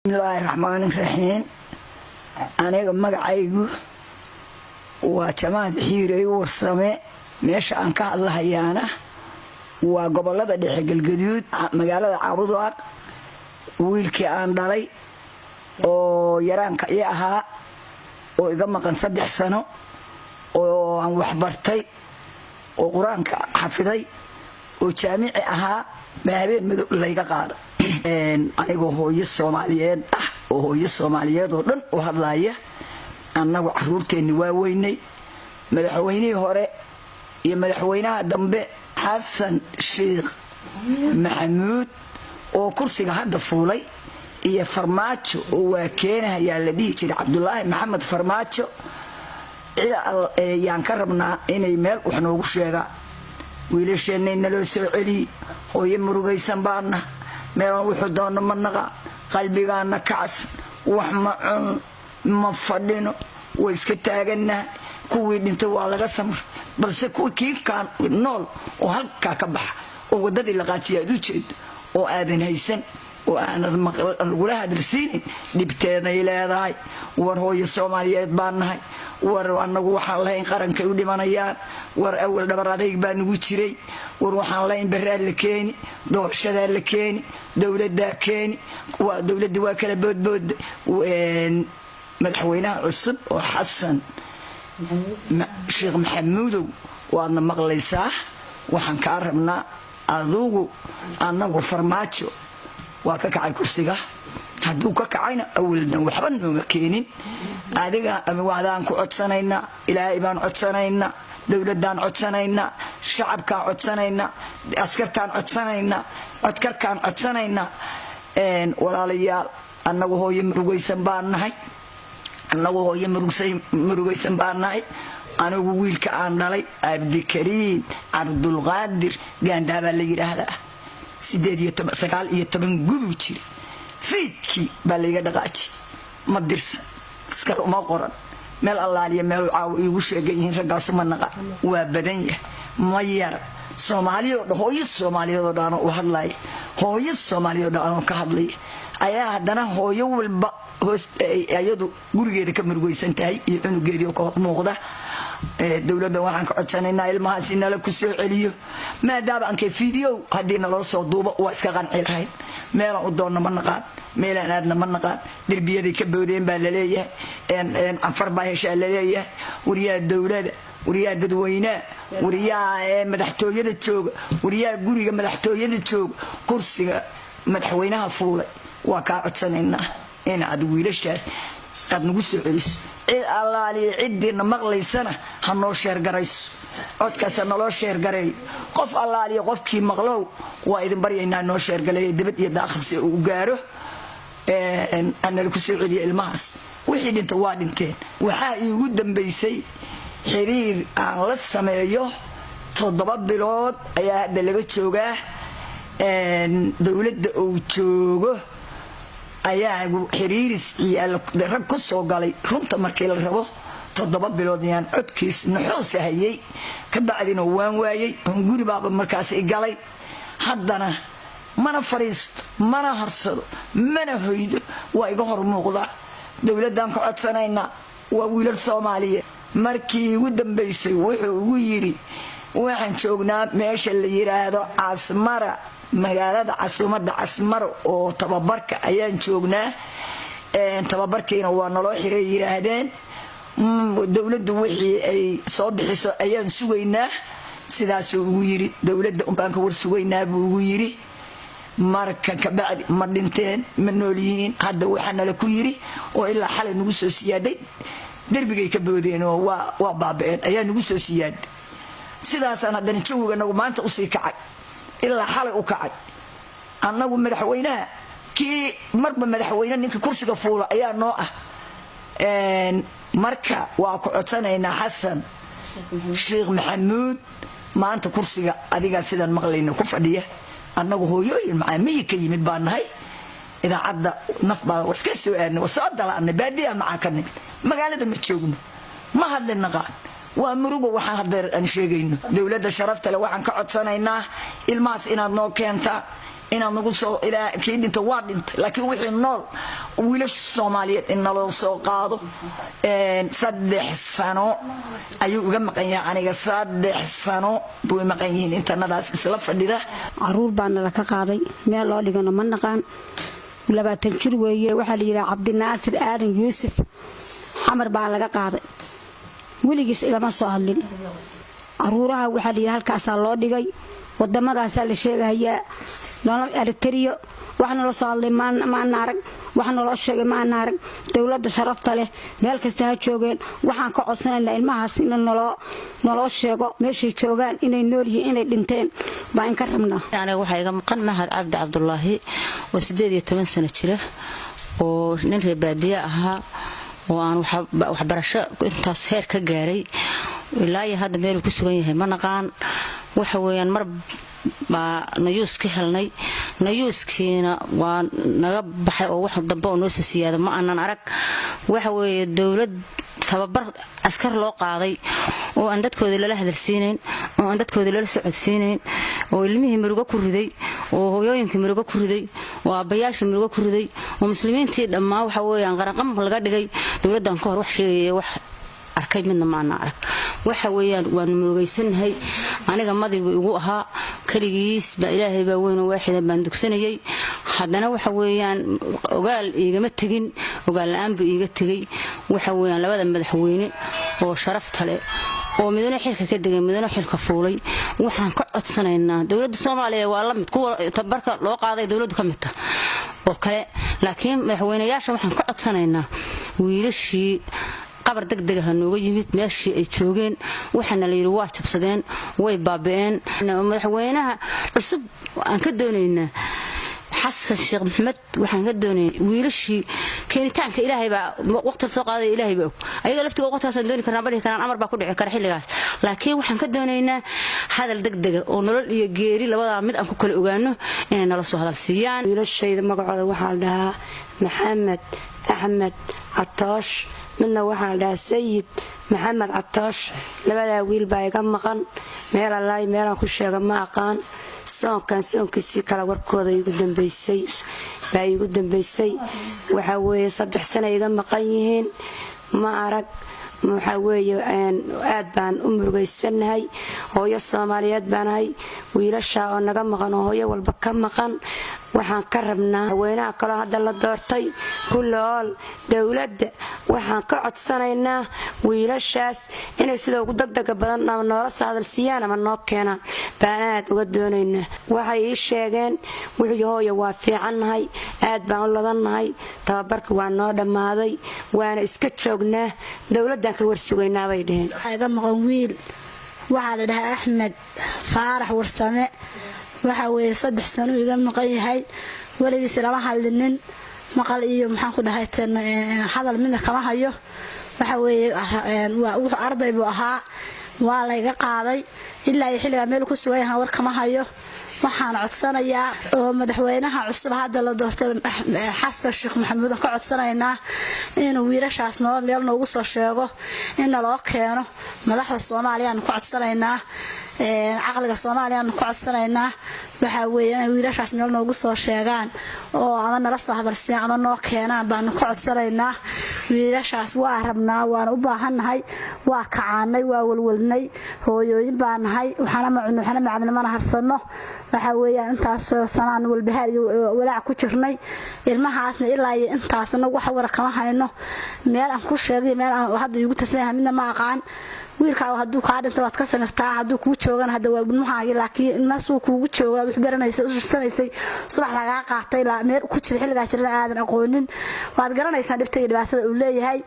Bismillaahi raxmaani raxiim. Aniga magacaygu waa Jamaad Xiirey Warsame. Meesha aan ka hadlahayaana waa gobolada dhexe, Galgaduud, magaalada Caabudaaq. Wiilkii aan dhalay oo yaraanka ii ahaa oo iga maqan 3 sano, oo aan waxbartay, oo Qur-aanka xafiday, oo jaamici ahaa, baa habeen madow layga qaada. Anigoo hooyo Soomaaliyeed ah oo hooyo Soomaaliyeed oo dhan u hadlaaya, annagu caruurteenni waa weynay. Madaxweynihii hore iyo madaxweynaha dambe, Xasan Sheikh Maxamuud oo kursiga hadda fuulay iyo Farmaajo oo waa keenahayaa la dhihi jiray, Cabdulaahi Maxamed Farmaajo, cida yaan ka rabnaa inay meel wax noogu sheegaan. Wiilasheenay naloo soo celiy. Hooyo murugaysan baana, meelaan wuxuu doonno ma naqa, qalbigaana kacsan, wax ma cun, ma fadhino, way iska taaganaha. Kuwii dhintay waa laga samar, balse kuwii kii kaan nool oo halkaa ka baxa oo waddadii la qaatiya aad u jeedo oo aadan haysan oo aanad lagula hadalsiinin, dhibteeday leedahay. War hooyo Soomaaliyeed baan nahay. War anagu waxaan lahayn qarankay u dhimanayaan. War awal dhabar adayg baa nagu jiray. War waxaan lahayn baraa la keeni, doorashadaa la keeni, dowladaa keeni. Dowladda waa kala boodbooda. Madaxweynaha cusub oo Xasan Sheekh Maxamuudow, waadna maqlaysaa. Waxaan kaa rabnaa adugu, annagu Farmaajo waa ka kacay kursiga. Hadduu ka kacayna, awalna waxba nooma keenin. Adiga waadaan ku codsanaynaa, Ilaahay baan codsanaynaa, dowladaan codsanaynaa, shacabkaan codsanaynaa, askartaan codsanaynaa, codkarkaan codsanaynaa. Walaalayaal, annagu hooyo murugaysan baan nahay. Annagu hooyo murugaysan baan nahay. Anigu wiilka aan dhalay, Cabdikariin Cabdulqaadir Gaandhaa baa la yidhaahdaa. 18, 19 gubuu jira. Fiidkii baa layga dhaqaaji. Ma dirsan, iskar uma qoran. Meel allaaliya meelu caawa iigu sheegan yihiin raggaasu ma naqa. Waa badan yahay, ma yara. Soomaaliyo dhan, hooyo Soomaaliyeed oo dhan u hadlaya, hooyo Soomaaliyeed oo dhan ka hadlaya ayaa haddana hooyo walba hoos iyadu gurigeeda ka murugaysan tahay iyo cunugeedii ka hor muuqda. Dowladda waxaan ka codsanaynaa ilmahaas nala ku soo celiyo, maadaama ankay video haddii naloo soo duubo waa iska qanci lahayn. Meelaan u doonno ma naqaan, meelaan aadna ma naqaan. Derbiyaday ka boodeen baa laleeyahay, Canfar baa heshaa laleeyahay. Wariyaha dowlada, wariyaha dadweynaha, wariyaha madaxtooyada jooga, wariyaha guriga madaxtooyada jooga, kursiga madaxweynaha fuulay, waa kaa codsanaynaa inaad wiilashaas aad nagu soo celiso. Cid allaaliya ciddiina maqlaysana ha noo sheergarayso codkaas, ha naloo sheergareeyo. Qof allaaliya qofkii maqlow, waa idin baryaynaa, noo sheergaleeya dibad iyo daakhil si uu gaaro. Hanala ku soo celiya ilmahaas. Wixii dhinta waa dhinteen. Waxaa iigu dambaysay xiriir aan la sameeyo 7 bilood ayaa hadda laga joogaa. Dowladda uu joogo ayaa xiriiris rag ku soo galay. Runta markii la rabo, 7 bilood ayaan codkiis naxoos hayay. Ka bacdina waan waayey oon guri baaba markaas i galay. Haddana mana fadhiisto, mana harsado, mana hoydo, waa iga hor muuqdaa. Dowladdaan ka codsanaynaa, waa wiilal Soomaaliyeed. Markii igu dambaysay wuxuu igu yidhi: "Waxaan joognaa meesha la yiraahdo Casmara, magaalada casuumada Casmara oo tababarka ayaan joognaa. Tababarkiina waa naloo xiray," yiraahdeen. "Dowladdu wixii ay soo bixiso ayaan sugaynaa." Sidaasuu ugu yiri. "Dowladda unbaan ka war sugaynaa," buu ugu yiri. Marka kabacdi ma dhinteen, ma nool yihiin? Hadda waxaa nala ku yiri oo ilaa xalay nagu soo siyaaday, derbigay ka boodeen oo waa baaba-een ayaa nagu soo siyaaday. Sidaasaan haddana jawiga nagu maanta usii kacay, ilaa xalay u kacay. Annagu madaxweynaha kii marba madaxweyne ninka kursiga fuula ayaa noo ah. Marka waa ku codsanaynaa, Xasan Sheekh Maxamuud, maanta kursiga adigaa sidaan maqlayna ku fadhiya. Annagu hooyooyin macaamiyi ka yimid baa nahay. Idaacadda naf baa iska soo aadnay, waa soo dalaanay, baadiyaan macaa ka nimid, magaalada ma joogno, ma hadli naqaan. Waa murugo waxaan haddeer aan sheegayno. Dowladda sharafta leh waxaan ka codsanaynaa ilmahaas inaad noo keentaa. Inaad nagu soo, kii dhinta waa dhintay, laakiin wixii nool, wiilasha Soomaaliyeed, in naloo soo qaado. 3 sano ayuu iga maqan yahay aniga, 3 sano buu maqan yihiin intanadaas isla fadhida. Caruur baa nala ka qaaday, meel loo dhigano ma naqaan. 20 jir weeye. Waxaa la yidhaha Cabdinaasir Aadan Yuusuf. Xamar baa laga qaaday, weligiis ilama soo hadlin. Caruuraha waxaa la yidhi halkaasaa loo dhigay, wadamadaasaa la sheegahayaa, Eritrea. Wax nala soo hadlay maana arag, wax naloo sheegay maana arag. Dowladda sharafta leh, meel kasta ha joogeen, waxaan ka codsanaynaa ilmahaas in naloo sheego meeshay joogaan, inay nool yihiin, inay dhinteen baa in ka rabnaa. Aniga waxaa iga maqan Mahad Cabdi Cabdulaahi oo 18 sano jira, oo nin reer baadiye ahaa, oo aan waxbarasho intaas heer ka gaaray. Ilaa iyo hadda meeluu ku sugan yahay ma naqaan. Waxa weeyaan, mar baa nayuus ka helnay, nayuuskiina waa naga baxay, oo wax dambe oo noo soo siyaada ma aanan arag. Waxa weeye, dowlad tababar askar loo qaaday oo aan dadkooda lala hadalsiinayn, oo aan dadkooda lala socodsiinayn, oo ilmihii murugo ku riday, oo hooyooyinkii murugo ku riday, oo aabbayaashii murugo ku riday, oo muslimiintii dhammaan waxa weeyaan qaranqam laga dhigay. Dowladdan ka hor wax sheegaya, wax arkay midna maana arag. Waxa weeyaan, waanu murugaysannahay. Aniga madibu igu ahaa keligiis baa, Ilaahay baa weyn oo waaxida baan dugsanayay. Haddana waxa weeyaan, ogaal iigama tegin, ogaal la-aan buu iiga tegay. Waxa weeyaan, labada madaxweyne oo sharafta leh, oo midna xilka ka degay, midna xilka fuulay, waxaan ka codsanaynaa. Dowladda Soomaaliya waa la mid kuwa tabarka loo qaaday, dowladdu ka mid ta oo kale, laakiin madaxweynayaasha waxaan ka codsanaynaa wiilashii qabar degdegaha nooga yimid meeshii ay joogeen. Waxaana la yidhi waa jabsadeen, way baaba'een. Madaxweynaha cusub aan ka doonaynaa, Xasan Sheekh Maxamed, waxaan ka doonaya wiilashii keenitaanka. Ilaahay baa waqti soo qaaday, Ilaahay baa og. Ayaga laftiga waqtigaasaan dooni karnaa, ma dhihi karaan, amar baa ku dhici kara xilligaas, laakiin waxaan ka doonaynaa hadal degdega oo nolol iyo geeri labadaa mid aan ku kala ogaano inay nala soo hadal siiyaan. Wiilashayda magacooda waxaa la dhahaa Maxamed Axmed Catoosh, midna waxaa la dhahaa Sayid Maxamed Catoosh. Labadaa wiil baa iga maqan. Meel allaay meelaan ku sheega ma aqaan. Soonkan soonkiisii kale warkooda igu dambaysay baa iigu dambaysay. Waxaa weeye, 3 sana iga maqan yihiin, ma arag. Waxaa weeye, aad baan u murugaysanahay. Hooyo Soomaaliyeed baanahay. Wiilashaa oo naga maqan, oo hooyo walba ka maqan, waxaan ka rabnaa haweenaha kaloo hadda la doortay, kulli ool dowladda, waxaan ka codsanaynaa wiilashaas inay sida ugu degdega badan ama noola saadalsiiyaan ama noo keenaan baan aad uga doonaynaa. Waxay ii sheegeen wuxuu, "Hooya, waa fiicannahay, aad baan u ladannahay, tababarka waa noo dhammaaday, waana iska joognaa, dowladdan ka warsugaynaa," bay dheheen. Waxaa iga maqan wiil, waxaa la dhahaa Axmed Faarax Warsame. Waxa weeye, 3 sano iga maqan yahay. Weligiis lama hadlinin, maqal iyo maxaan ku dhahay hadal midna kama hayo. Waxa weeye, wuxuu arday buu ahaa, waa layga qaaday. Ilaa iyo xilligaa meel ku sugan yahan war kama hayo. Waxaan codsanayaa oo madaxweynaha cusub hadda la doortay, Xasan Sheekh Maxamuud, ka codsanaynaa inuu wiilashaas noo meel noogu soo sheego, in naloo keeno. Madaxda Soomaaliyaanu ka codsanaynaa, caqliga Soomaaliyaanu ka codsanaynaa. Waxaa weeye, inay wiilashaas meel noogu soo sheegaan oo ama nala soo hadalsiiyaan ama noo keenaan baanu ka codsanaynaa. Wiilashaas waa rabnaa, waana u baahannahay. Waa kacaanay, waa welwelnay, hooyooyin baa nahay. Waxaana ma cunno, waxaana ma cabno, mana harsano. Waxaa weeyaan, intaasoo sanaan walbahaar iyo walaac ku jirnay. Ilmahaasna ilaa iyo intaas anagu wax wara kama hayno. Meel aan ku sheegay, meel aan hadda igu tirsan yahay midna ma aqaan. Wiilkaaga hadduu kaa dhinta waad ka samirtaa, hadduu kuu joogana hadda waa ilmahaagi, laakiin ilmahaasuu kuugu jooga aad wax baranaysay, u shirsanaysay, subax lagaa qaatay, meel ku jira xilligaa jirana aadan aqoonin, waad garanaysaa dhibta iyo dhibaatada uu leeyahay.